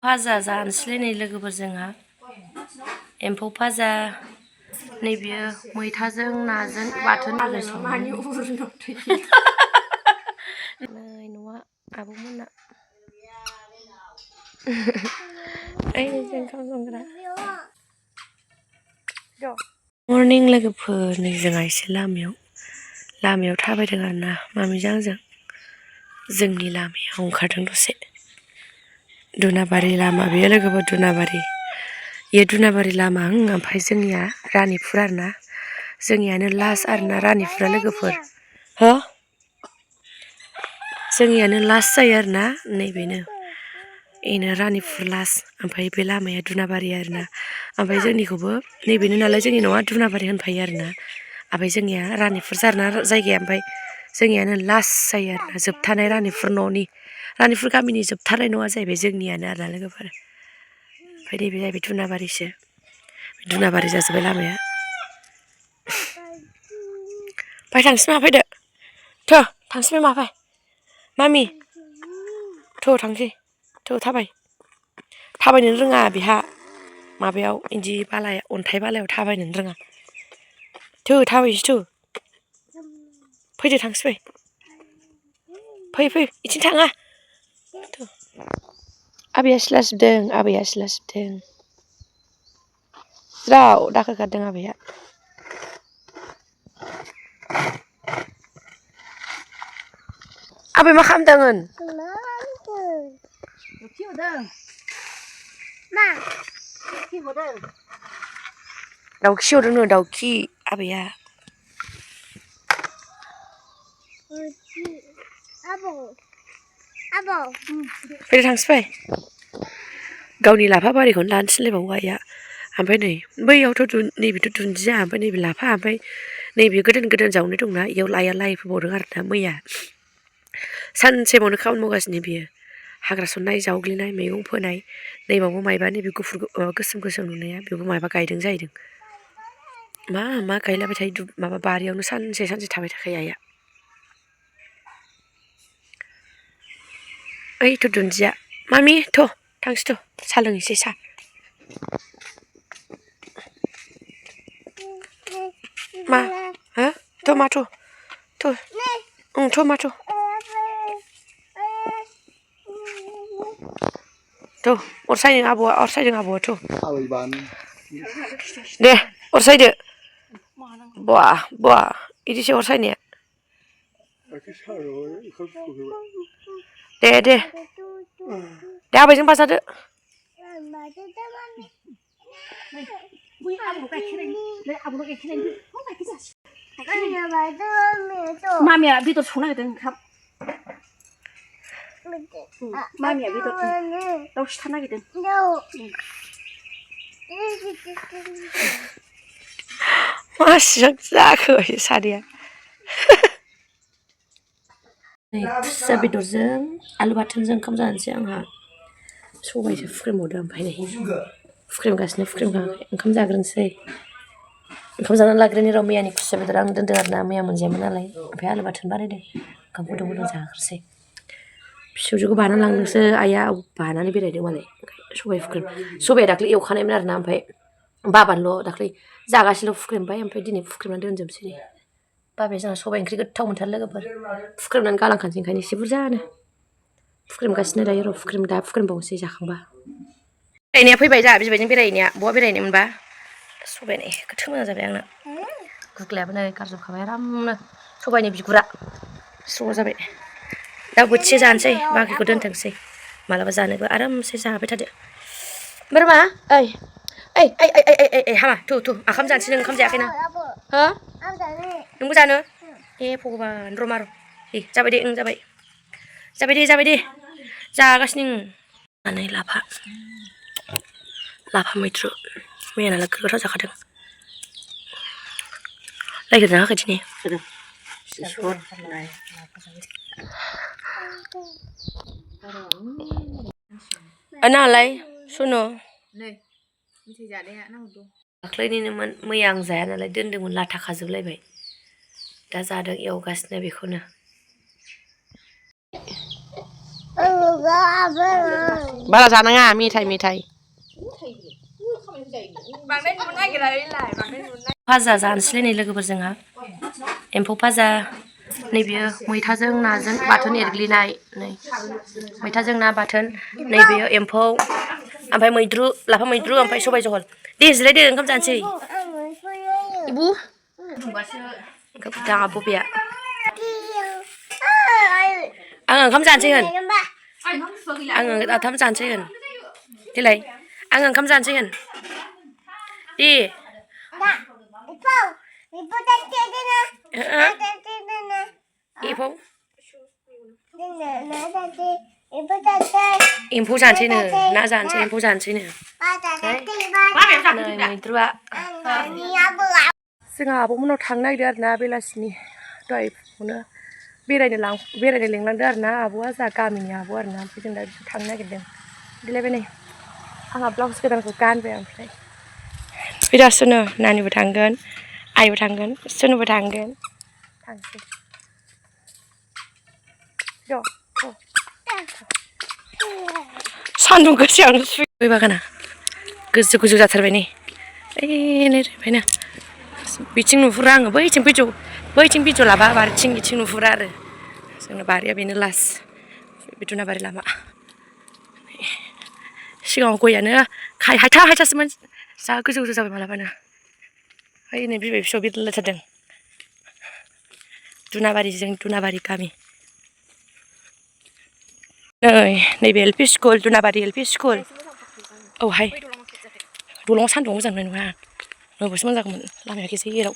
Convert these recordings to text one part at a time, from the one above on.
paja जानोसैलाय नै लोगोफोरजोंहा एम्फौ पाजा नैबेयो मैथाजों नाजों बाथोन होगासिनो नै न'आ आब'मोनना ओइ जों ओंखाम संग्रा मर्निं लोगोफोर नै जोंहा एसे लामायाव थाबायदों आरोना मामिजों आंजों जोंनि लामायाव ओंखारदों दसे दुनाबारि लामा बेयो लोगोफोर दुनाबारि ये दुनाबारि लामा ओमफ्राय जोंनिया रानिपुर आरोना जोंनियानो लास्ट आरोना रानिपुरा लोगोफोर हो जोंनियानो लास्ट जायो आरोना नैबेनो बेनो रानिपुर लास्ट ओमफ्राय बे लामाया दुनाबारि आरोना ओमफ्राय जोंनिखौबो नैबेनो नालाय जोंनि न'आ दुनाबारि होनफायो आरोना ओमफ्राय जोंनिया रानिपुर आरोना जायगाया ओमफ्राय जोंनियानो लास्ट जायो आरोना जोबथानाय रानिपुर न'नि रानिपुर गामिनि जोबथारनाय न'आ जाहैबाय जोंनियानो आरोना लोगोफोर ओमफ्राय नैबे जाहैबाय दुनाबारिसो दुनाबारि जाजोब्बाय लामाया फाय थांसै मा फैदो थ' थांसै मा फै मामि थ' थांसै थ' थाबायनो रोङा बेहा माबायाव इदि बालाया अन्थाइ बालायाव थाबायनो रोङा थ' थाबायसै थ' फैदो थांसै फै इथिं थाङा थ' आबैया सिला सिबदों ज्राव दाखोर गारदों आबैया आबै मा खालामदों होन दाउखि हरदों दाउखि आबैया फैदो थांसै फै गावनि लाफा बारिखौनो लानो थिनलायबावो आइया ओमफ्राय नै बैयावथ' नैबेथ' दुन्दिया ओमफ्राय नैबे लाफा ओमफ्राय नैबे गोदान जावनाय दंना इयाव लाइया लायफैबावदों आरोना मैया सानसेबावनो खामानि मावगासिनो बियो हाग्रा सननाय जावग्लिनाय मैगं फोनाय नैबावबो मायबा नैबे गुफुर गोसोम नुनाया बेबो मायबा गायदों जाहैदों मा गायलाबाय थायो माबा बारियावनो सानसे थाबाय थाखायो आइया ओइथ' दुन्दिया मामि थ' थांसै थ' साहा लोंहैसै साहा मा हो थ' मा थ' अर सायदों आबौआ थ' दे अर सायदो बा इदिसो अर सायनाया दे आबैजों बाजादो मामिया बेदर संनो नागिरदों ओंखाम मामिया बेदर दाउ सिथार नागिरदों मा सिजां जाखो सारिया खुसिया बेदरजों आलु बाथोनजों ओंखाम जानोसै आंहा सबायसो फुख्रेमबावदों ओमफ्राय नै फुख्रेमगासिनो ओंखाम जाग्रोनोसै ओंखाम जानानै लाग्रोनि र' मैयानि खुसिया बेदर आं दोनदों आरोना मैया मोनजायामोन नालाय ओमफ्राय आलु बाथोन बानायदों ओंखाम गुदुं जाग्रोसै फिसौजोखौ बानानै लांदोंसो आइया बानानै बेरायदों मालाय सबाया दाख्लै एवखानायमोन आरोना ओमफ्राय बाबानोल' दाख्लै जागासेल' फुख्रेमबाय ओमफ्राय दिनै फुख्रेमनानै दोनजोबसै नै बाबाया जोंहा सबाइ ओंख्रि गोथाव मोनथारो लोगोफोर फुख्रेमनानै गालांखानोसै ओंखायनो एसे बुरजानो फुख्रेमगासिनो दायो र' फुख्रेमबावनोसै जाखांबा बेरायनाया फैबाय जोंहा बिबायजों बेरायनाया बहा बेरायनो मोनबा सबाइ नै गोथाव मोजां जाबाय आंना गुग्लायाबो नै गारजोबखाबाय आरामनो सबाइनि बिगुरा स्र' जाबाय दा बोथिसे जानोसै बाखिखौ दोनथोंसै मालाबा जानोबो आरामसे जाबाय थादो बोरमा ओइ हामा थु ओंखाम जानोसै नों ओंखाम जायाखैना हो नोंबो जानो ए भगबान र' जाबाय दे जागासिनो नै लाफा मैद्रु मैया नालाय गोथाव जाखादों लायहोना होआखै दिनै नालाय सुनु दाख्लैनिनोमोन मैया आं जाया नालाय दोन्दोंमोन लाथा खाजोबलायबाय दा जादों एवगासिनो बेखौनो बारा जानाङा मेथाइ फाजा जानोसैलाय नै लोगोफोर जोंहा एम्फौ फाजा नैबेयो मैथाजों नाजों बाथोन एरग्लिनाय नै मैथाजों ना बाथोन नैबेयो एम्फौ ओमफ्राय मैद्रु लाफा मैद्रु ओमफ्राय सबाय जहल दे जिरायदो ओंखाम जानोसै इबु दा बबेया आं ओंखाम जानोसै होन आं ओंखाम जानोसै होन देलाय आं ओंखाम जानोसै होन दे एम्फौ जानोसैनो ना जानोसै एम्फौ जानोसैनो नै मैद्रुआ जोंहा आब'मोननाव थांनो नागिरदों आरोना बेलासिनि दहाय फुङावनो बेरायनो लेंलांदों आरोना आब'आ जोंहा गामिनि आब' आरोना ओमफ्राय जों दा बिसोर थांनो नागिरदों बिदिलायबाय नै आंहा ब्लाउस गोदानखौ गानबाय ओमफ्राय बिदा सुनु नानिबो थांगोन आइबो थांगोन सुनुबो थांगोन थांसै सान्दुं गोसायावनो गय बागाना गोजौ जाथारबाय नै ओरैनो बिथिं नुहुरा आङो बैथिं बिजौ लाबा बारिथिं बिथिं नुहुरा आरो जोंना बारिया बेनो लास बिदुना बारि लामा सिगाङाव गयानो हायथासोमोन जा गोजौ जाबाय मालाबानो ओइ नै बिबै फिसौ बिरलायथारदों दुनाबारि गामि नैबे एलपि स्कुल दुनाबारि एलपि स्कुल औहाय दलङाव सान्दुं मोजां नङा न'बोसो मोजां जागौमोन लामाया गेजेराव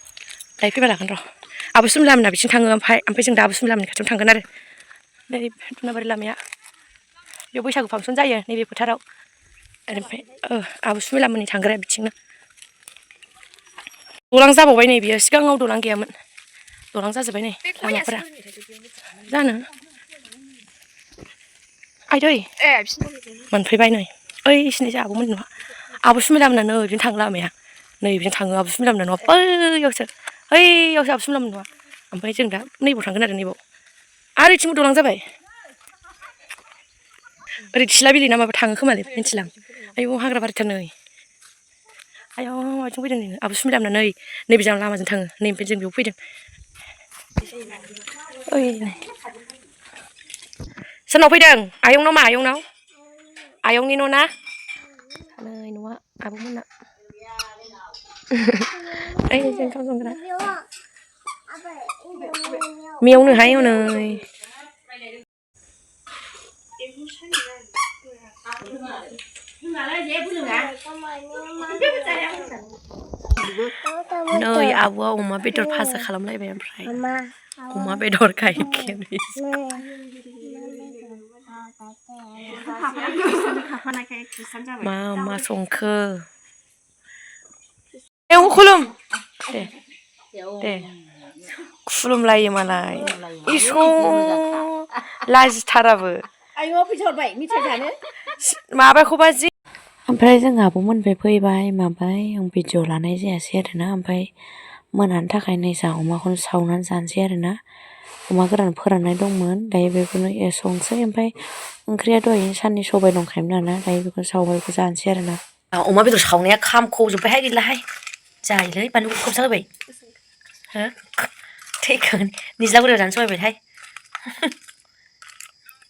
दायो फैबा लागोन र' आब' सुमिलामोना बिथिं थाङो ओमफ्राय जों दा आब' सुमिलामोननि खाथियाव थांगोन आरो नै दुनाबारि लामाया बेयाव बैसागु फांसन जायो नैबे फोथाराव ओमफ्राय आब' सुमिलामोननि थांग्राया बिथिंनो दलां जाबावबाय नै बियो सिगाङाव दलां गैयामोन दलां जाजोब्बाय नै लामाफोरा जानो आइदै मोनफैबाय नै ओइ सिनायसै आब'मोन नङा आब' सुमिलामोना नै बिदिनो थाङो लामाया नै बिदिनो थाङो आब' सुमिलामोना नङा बैयावसो आब' सुमिलामोन नङा ओमफ्राय जों दा नैबाव थांगोन आरो नैबाव आरो बिथिंबो दलां जाबाय ओरै थिलाबिलि ना माबा थाङो खोमालै मिथिलां आयौ हाग्रा बारिथार नै आयौ माबाथिं फैदों नोङो आब' सुमिलामोना नैबे लामाजों थाङो नै ओमफ्राय जों बेयाव फैदों ओइ सोरनाव फैदों आयंनाव मा आयंनि न' ना नै न'आ आब'मोनना ओइ जों ओंखाम संग्रा मेवनोहाय हनै नै आब'आ अमा बेदर फाजा खालामलायबाय ओमफ्राय अमा बेदर गाइखेर मा संखो खुलुम दे खुलुमलायो मालाय इस' लाजिथाराबो माबाखौबा जि ओमफ्राय जों आब'मोननिफ्राय फैबाय माबाय आं भिडिअ लानाय जायासै आरोना ओमफ्राय मोनानि थाखाय नै जा अमाखौनो सावनानै जानोसै आरोना अमा गोरान फोराननाय दंमोन दायो बेखौनो संसै ओमफ्राय ओंख्रिया दहाय साननि सबाय दंखायोमोन नालाय दायो बेखौ सावबायखौ जानोसै आरोना अमा बेदर सावनाया खामख'जोब्बायहाय गैलाहाय जायोलै बानलु खबसा होबाय हो थैखागोन निज्ला बोरैबा जानो सबायबायहाय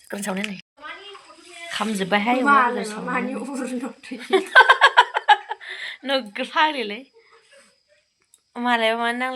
गोरान सावनाया नै खामजोब्बायहाय अमा बेदर सावनाया नोगोर फाग्लिलै मालायबा मानो नांलाय